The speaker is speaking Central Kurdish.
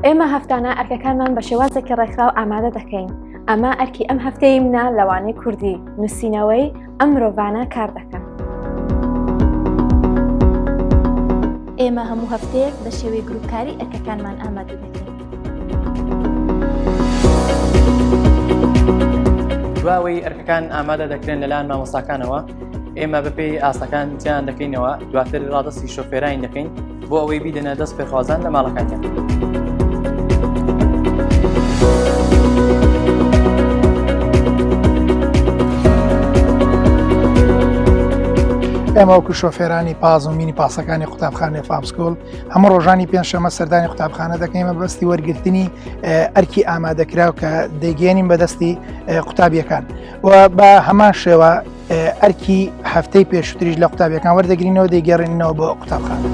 ئێمە هەفتانە ئەرکەکانمان بە شێوازێکی ڕێکخراو ئامادە دەکەین. ئەمە ئەرکی ئەم هەفتەی منە لە وانەی کوردی، نووسینەوەی ئەم مرۆڤانە کار دەکەن. ئێمە هەموو هەفتەیەک بە شێوەی گروپکاری ئەرکەکانمان ئامادە دەکەین. دواوەی ئەرکەکان ئامادە دەکرێن لەلایەن مامۆستاکانەوە ئێمە بەپێی ئاستەکان جیان دەکەینەوە دواتر ڕادستی شۆفێرانی دەکەین بۆ ئەوەی بیدەنە دەست فێرخوازان لە ماڵەکانیان. ئێمە وەکو شۆفێرانی پاز و مینی پاسەکانی قوتابخانەی فام سکۆل هەموو ڕۆژانی پێنجشەمە سەردانی قوتابخانە دەکەین مەبەستی وەرگرتنی ئەرکی ئامادەکراو کە دەیگەێنین بەدەستی قوتابیەکان و بە هەمان شێوە ئەرکی هەفتەی پێشتریش لە قوتابیەکان وەردەگرینەوە دەیگەڕێنینەوە بۆ قوتابخانە.